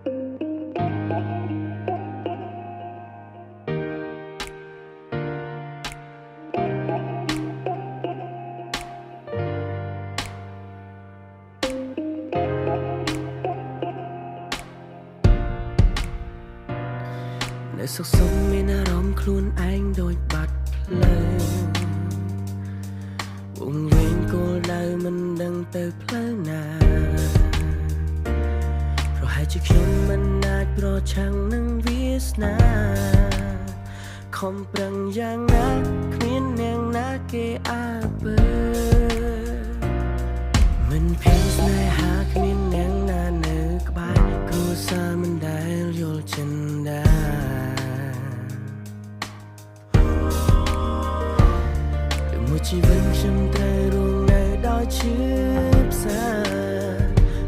នៅសុខសុំមានអារម្មណ៍ខ្លួនឯងដូចបាត់ផ្លូវវងវែងគោលដៅមិនដឹងទៅផ្លូវណាប្រហែលជាខ្ញុំមិនអាចប្រឆាំងនឹងវាសនាខំប្រឹងយ៉ាងណាគ្មានអ្នកណាគេអើពើមិនភៀងស្នេហាគ្មានអ្នកណានៅក្បែរគ្រួសារមិនដែលយល់ចិនដាឬមួយជីវិតខ្ញុំត្រូវរស់នៅដោយឈឺផ្សា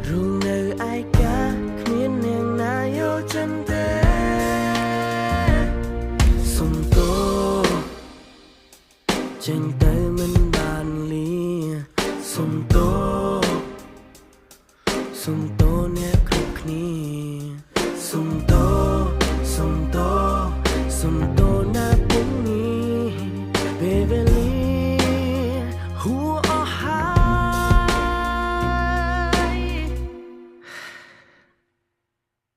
រស់នៅឯកាគ្មានអ្នកណាយល់ចិនទេសុំទោសចេញទៅមិនបានលាសុំទោសសុំទោសអ្នកគ្រប់គ្នាសុំទោសសុំទោសសុំទោសណាពុំនេះពេលវេលាហួអស់ហើយ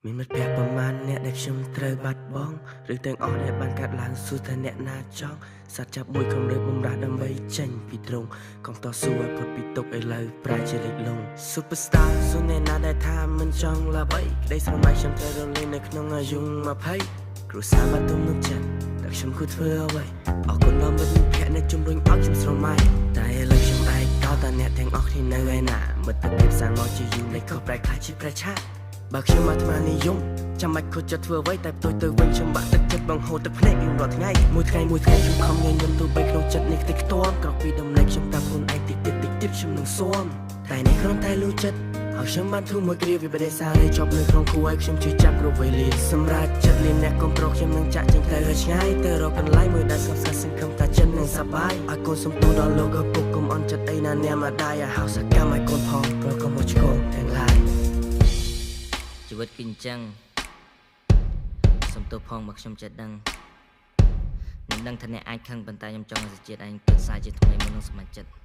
មានមិត្តភក្តិប្រមាណអ្នកដែលខ្ញុំត្រូវបាត់បង់ឬទាំងអស់ដែលបានកាត់ឡើងសួរថាអ្នកណាចង់សត្វចាប់មួយខំរើបំរាស់ដើម្បីចេញពីទ្រុងកុំតស៊ូឲ្យផុតពីទុកឥឡូវប្រែជាលិចលង់ Superstar សួរអ្នកណាដែលថាមិនចង់ល្បីក្តីស្រមៃខ្ញុំត្រូវរលាយនៅក្នុងអាយុ20គ្រួសារបាត់ទំនុកចិត្តតែខ្ញុំគួរធ្វើអ្វីអរគុណដល់មិត្តភក្តិដែលជំរុញឲ្យខ្ញុំស្រមៃតែឥឡូវខ្ញុំឯកោតើអ្នកទាំងអស់គ្នានៅឯណាមិត្តភាពសាងមកជាយូរនៃខុសប្រែខ្លះជាប្រឆាបើខ្ញុំអាត្មានិយមចាំបាច់ខូចចិត្តធ្វើអ្វីតែផ្ទុយទៅវិញខ្ញុំបាក់ទឹកចិត្តបង្ហូរទឹកភ្នែករៀងរាល់ថ្ងៃមួយថ្ងៃមួយថ្ងៃខ្ញុំខំញញឹមទោះបីក្នុងចិត្តនេះខ្ទេចខ្ទាំក្រោកពីដំណេកខ្ញុំតាមខ្លួនឯងតិចតិចតិចតិចខ្ញុំនឹងស៊ាំតែនេះគ្រាន់តែលូចិត្តហើយខ្ញុំបានធូរមួយគ្រាវិបដិសារីជាប់នៅក្នុងគូឲ្យខ្ញុំជឿចាប់គ្រប់វេលាសម្រាប់ចិត្តលៀនអ្នកគ្រប់គ្រងខ្ញុំនឹងចាក់ចេញទៅឲ្យឆ្ងាយទៅរកកន្លែងមួយដែលស្ងប់ស្ងាត់សង្ឃឹមថាចិត្តនឹងសប្បាយឲ្យកូនសុំទូដល់លោកឪពុកកុំអន់ចិត្តអីណាអ្នកម្ដាយឲ្យហៅសកម្មឲ្យកូនផងព្រោះកុំមកឆ្កងទាំងឡាយ ជីវិតគឺអញ្ចឹងសុំទោសផងបើខ្ញុំចេះដឹងខ្ញុំដឹងថាអ្នកអាចខឹងប៉ុន្តែខ្ញុំចង់ឲ្យសុជាតិឯងគិតសារជាថ្មីមុននឹងសម្រេចចិត្ត។